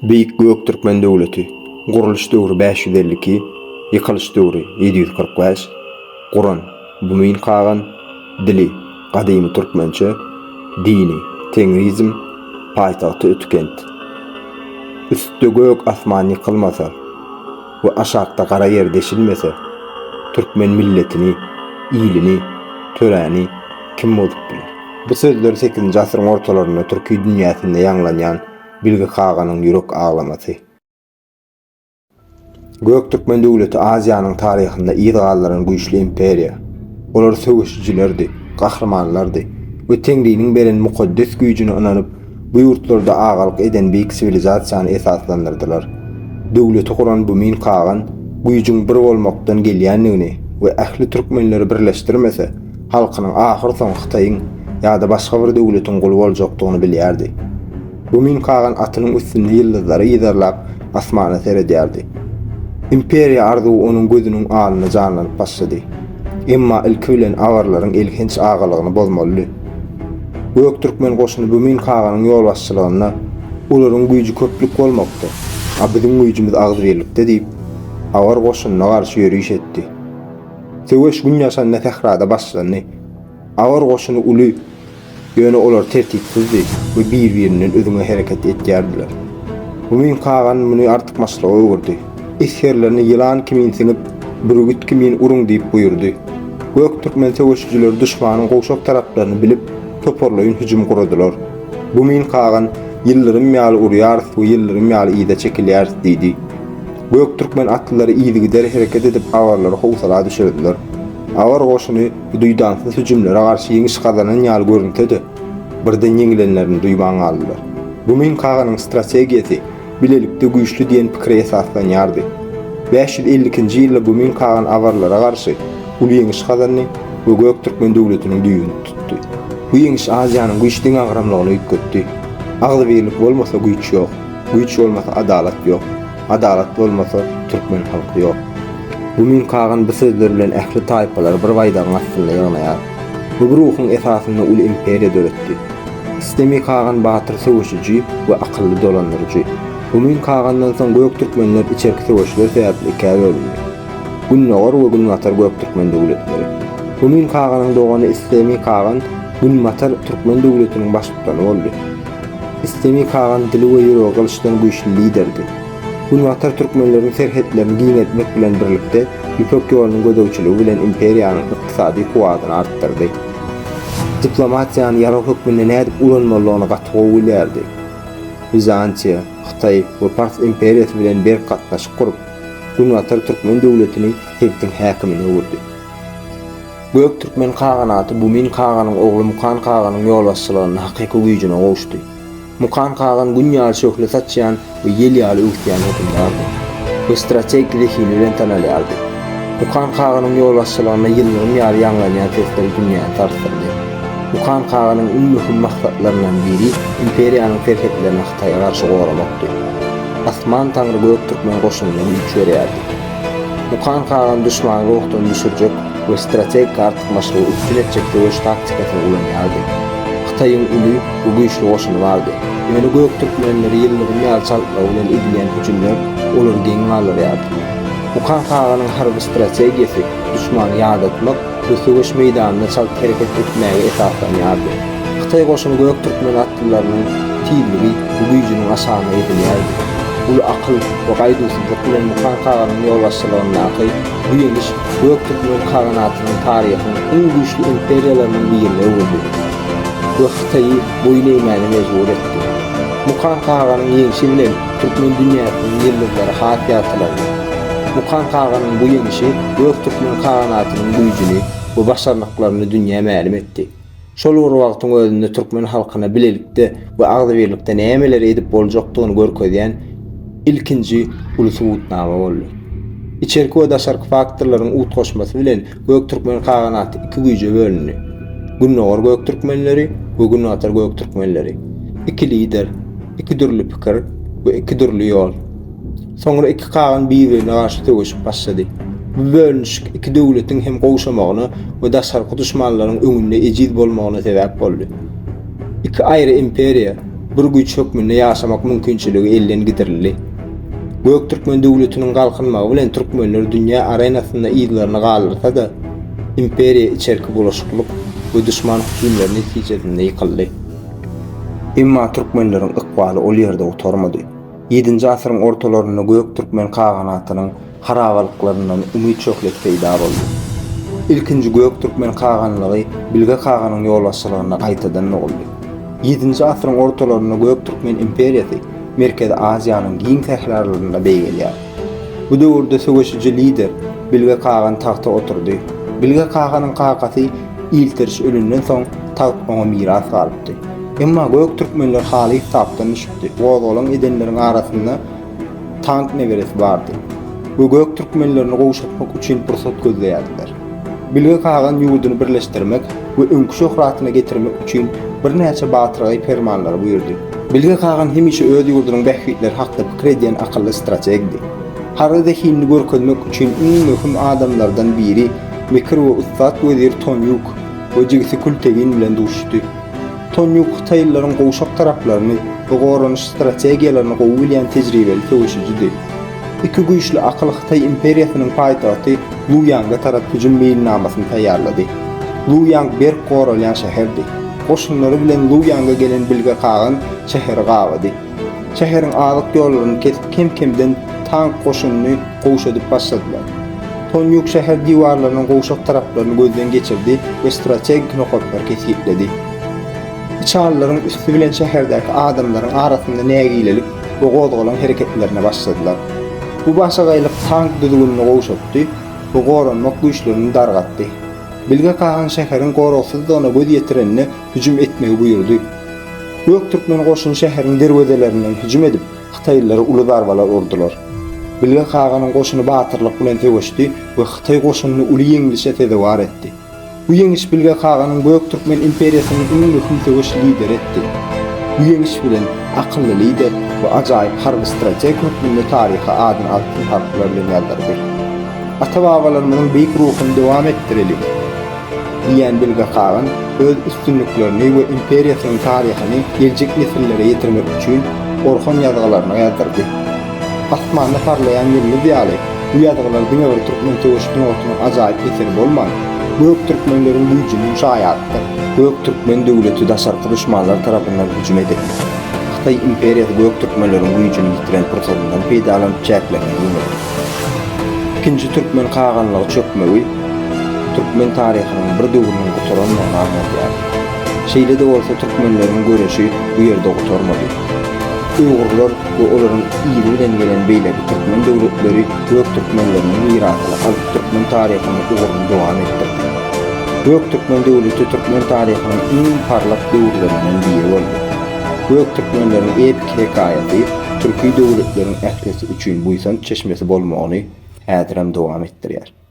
Beýik Göktürkmen döwleti, gurluş döwri 552, ýykylyş döwri 745, guran, Bumyn kagan, dili, gadymy türkmençe, dini, tengrizm, paýtagty Ötükent. Üstde gök asman ýykylmasa we aşakda gara ýer deşilmese, türkmen milletini, ilini, töräni kim bozup biler? Bu sözler sekizinji asyryň ortalarynda türki dünýäsinde ýaňlanýan Bilge kaganyň ýürek aglamasy. Göktürkmen döwleti Aziýanyň taryhynda yz galdyran güýçli imperiýa. Olar söweşijilerdi, gahrymanlardy we Teňriniň beren mukaddes güýjüne ynanyp, bu ýurtlarda agalyk eden beýik siwilizasiýany esaslandyrdylar. Döwleti guran Bumyn kagan güýjüň bir bolmakdan gelýändigini we ähli türkmenleri birleşdirmese, halkynyň ahyrsoňy Hytaýyň ýa-da başga bir döwletiň guly boljakdygyny bilýärdi. Bumyn kagan atynyň üstünde ýyldyzlary yzarlap, asmana seredýärdi. Imperiýa arzuwy onuň gözüniň alnynda janlanyp başlady. Emma ilki bilen awarlaryň elhenç agalygyny bozmalydy. Göktürkmen goşuny Bumyn kaganyň ýolbaşçylygynda Olaryň güýji köplük bolmakda, a biziň güýjümiz agzybirlikde diýip, awar goşunyna garşy ýöriş etdi. Söweş gün ýaşanda sährada başlandy. Awar goşuny uly, ýöne olar tertipsizdi we bir-birinden üzňe hereket etýärdiler. Bumyn kagan muny artykmaçlyga öwürdi. Esgerlerini ýylan kimin siňip, bürgüt kimin uruň diýip buýurdy. Göktürkmen söweşijileri duşmanyň gowşak taraplaryny bilip, toparlaýyn hüjüm guradylar. Bumyn kagan, Ýyldyrym ýaly urýarys we ýyldyrym ýaly yza çekilýäris diýdi. Göktürkmen atlylary yzygider hereket edip awarlary howsala düşürdiler. Awar goşuny bu duýdansyz hüjümlere garşy ýeňiş gazanan ýaly görünse-de, birden ýeňilenlerini duýman galdylar. Bumyn kaganyň strategiýasy bilelikde güýçli diýen pikire esaslanýardy. 552-nji ýylda Bumyn kagan awarlara garşy uly ýeňiş gazandy we Göktürkmen döwletiniň düýbüni tutdy. Bu ýeňiş Aziýanyň güýç deňagramlygyny üýtgetdi. Agzybirlik bolmasa güýç ýok. Güýç bolmasa adalat ýok. Adalat bolmasa türkmen halky ýok. Bumyn kagan bu sözler bilen ähli taýpalary bir baýdagyň astynda ýygnaýar we bu ruhuň esasynda uly imperiýa döretdi. Istemi kagan batyr söweşiji we akylly dolandyryjy. Bumyn kagandan soň göktürkmenler içerki söweşler sebäpli ikä bölündi. Gündogar we Günbatar göktürkmen döwletleri. Bumyn kaganyň dogany Istemi kagan Günbatar türkmen döwletiniň baştutany boldy. Istemi kagan dili we ýüregi gylyçdan güýçli liderdi. Günbatar türkmenleriň serhetlerini giňeltmek bilen birlikde, Ýüpek ýolunyň gözegçiligi bilen imperiýanyň ykdysady kuwwatyny artdyrdy. Diplomatiýany ýarag hökmünde nädip ulanmalydygyny gaty gowy bilýärdi. Wizantiýa, Hytaý we Pars imperiýasy bilen berk gatnaşyk gurup, Günbatar türkmen döwletini sebitiň häkimine öwürdi. Göktürkmen kaganaty Bumyn kaganyň ogly Mukan kaganyň ýolbaşçylygynda hakyky güýjüne gowuşdy. Mukan kagan Gün ýaly şöhle saçýan we ýel ýaly öwüsýän hökümdardy we strategik zehini bilen tanalýardy. Mukan kaganyň ýolbaşçylygynda ýyldyrym ýaly ýaňlanýan sesler dünýäni sarsdyrdy. Mukan kaganyň iň möhüm maksatlaryndan biri imperiýanyň serhetlerini Hytaýa garşy goramakdy. Asman Taňry Göktürkmen goşunyna güýç berýärdi. Mukan kagan duşmany ruhdan düşürjek we strategik artykmaçlygy üpjün etjek söweş taktikasyny ulanýardy. Hytaýyň uly we güýçli goşuny bardy. Ýöne göktürkmenleri ýyldyrym ýaly çaltlygy bilen edilýän hüjümler olary geň galdyrýardy. Mukan kaganyň harby strategiýasy duşmany ýadatmak we söweş meýdanynda çalt hereket etmäge esaslanýardy. Hytaý goşuny göktürkmen atlylarynyň tizligi we güýjüniň aşagynda ezilýärdi. Uly akyl we gaýduwsyzlyk bilen Mukan kaganyň ýolbaşçylygyndaky bu ýeňiş Göktürkmen kaganatynyň taryhyň iň güýçli imperiýalarynyň birine öwürdi we Hytaýy boýun egmäne mejbur etdi. Mukan kaganyň ýeňşi bilen türkmen dünýäsiniň ýyldyzlary has ýagtylandy. Mukan kaganyň bu ýeňşi Göktürkmen kaganatynyň güýjüni we başarnyklaryny dünýä mälim etdi. Şol bir wagtyň özünde türkmen halkyna bilelikde we agzybirlikde nämeleri edip boljakdygyny görkezýän ilkinji uly subutnama boldy. Içerki we daşarky faktorlaryň utgaşmasy bilen Göktürkmen kaganaty iki güýje bölündi. Gündogar göktürkmenleri we Günbatar göktürkmenleri. Iki lider, iki dürli pikir we iki dürli ýol. Soňra iki kagan bir-birine garşy söweşip başlady. Bu bölünişik iki döwletiň hem gowşamagyna we daşarky duşmanlaryň öňünde ejiz bolmagyna sebäp boldy. Iki aýry imperiýa. bir güýç hökmünde ýaşamak mümkinçiligi elden gidirildi. Göktürkmen döwletiniň galkynmagy bilen türkmenler dünýä arenasynda yzlaryny galdyrsa-da, imperiýa içerki bulaşyklyk we duşman hüjümleri netijesinde ýykyldy. Emma türkmenleriň ykbaly ol ýerde gutarmady. Ýedinji asyryň ortalarynda Göktürkmen kaganatynyň harabalyklaryndan umyt şöhlesi peýda boldy. Ilkinji Göktürkmen kaganlygy Bilge kaganyň ýolbaşçylygynda gaýtadan doguldy. Ýedinji asyryň ortalarynda Göktürkmen imperiýasy Merkezi Aziýanyň giň sähralarynda beýgelýär. Bu döwürde söweşiji lider Bilge kagan tagta oturdy. Bilge kaganyň kakasy Ilteriş ölenden soň tagt oňa miras galypdy. Emma Göktürkmenler halys tapdan düşüpdi. Gozgalaň edenleriň arasynda Tank neberesi bardy we gök türkmenlerini gowşatmak üçin pursat gözleýärdiler. Bilge kagan ýurduny birleşdirmek we öňki şöhratyna getirmek üçin birnäçe batyrgaý permanlary buýurdy. Bilge kagan hemişe öz ýurdunyň bähbitleri hakda pikir edýän akylly strategdi. Harby zehinini görkezmek üçin iň möhüm adamlardan biri mekir we ussat wezir Tonýuk we jigisi Kültegin bilen duşuşdy. Tonýuk hytaýlylaryň gowşak taraplaryny we goranyş strategiýalaryny gowy bilýän tejribeli söweşijidi. Iki güýçli akyl Hytaý imperiýasynyň paýtagty Luýanga tarap hüjüm meýilnamasyny taýýarlady. Luýang berk goralýan şäherdi. Goşunlary bilen Luýanga gelen Bilge kagan şäheri gabady. Şäheriň azyk ýollaryny kesip kem-kemden tank goşunyny gowşadyp başladylar. Tonýuk şäher diwarlarynyň gowşak taraplaryny gözden geçirdi we strategik nokatlary kesgitledi. Içalylaryň üsti bilen şäherdäki adamlaryň arasynda nägilelik we gozgalaň hereketlerine başladylar. Bu başagaýlyk tank düzgünini gowşatdy we goranmak güýçlerini dargatdy. Bilge kagan şäheriň goragsyzdygyna göz ýetirende hüjüm etmegi buýurdy. Göktürkmen goşuny şäheriň derwezelerinden hüjüm edip, hytaýlylara uly zarbalar urdular. Bilge kaganyň goşuny batyrlyk bilen söweşdi we hytaý goşunyny uly ýeňlişe sezewar etdi. Bu ýeňiş Bilge kaganyň Göktürkmen imperiýasynyň iň möhüm söweş lideri etdi. Bu ýeňiş bilen akylly lider we ajaýyp harby strateg hökmünde taryha adyny altyn harplar bilen ýazdyrdy. Ata-babalarymyzyň beýik ruhuny dowam etdireliň! Diýýän Bilge kagan öz üstünliklerini we imperiýasynyň taryhyny geljek nesillere ýetirmek üçin Orhon ýazgylaryna ýazdyrdy. Asmanda parlaýan ýyldyz ýaly, bu ýazgylar diňe bir türkmen söweş sungatynyň ajaýyp eseri bolman, gök türkmenleriň güýjüniň şaýadydyr. Gök türkmen döwleti daşarky duşmanlar tarapyndan hüjüm edildi. Hytaý imperiýasy gök türkmenleriň güýjüni ýitiren pursatyndan peýdalanyp çäklerini giňeltdi. Ikinji türkmen kaganlygy çökmegi türkmen taryhynyň bir döwrüniň gutarandygyny aňladýar. Şeýle-de bolsa türkmenleriň göreşi bu ýerde gutarmady. Uýgurlar we olaryň yzy bilen gelen beýleki türkmen döwletleri gök türkmenleriniň mirasyny alyp türkmen taryhynyň ugruny dowam etdirdi. Gök türkmen döwleti türkmen taryhynyň iň parlak döwürlerinden biri boldy. Gök türkmenleriň epiki hekaýasy türki döwletleriň ählisi üçin buýsanç çeşmesi bolmagyny häzirem dowam etdirýär.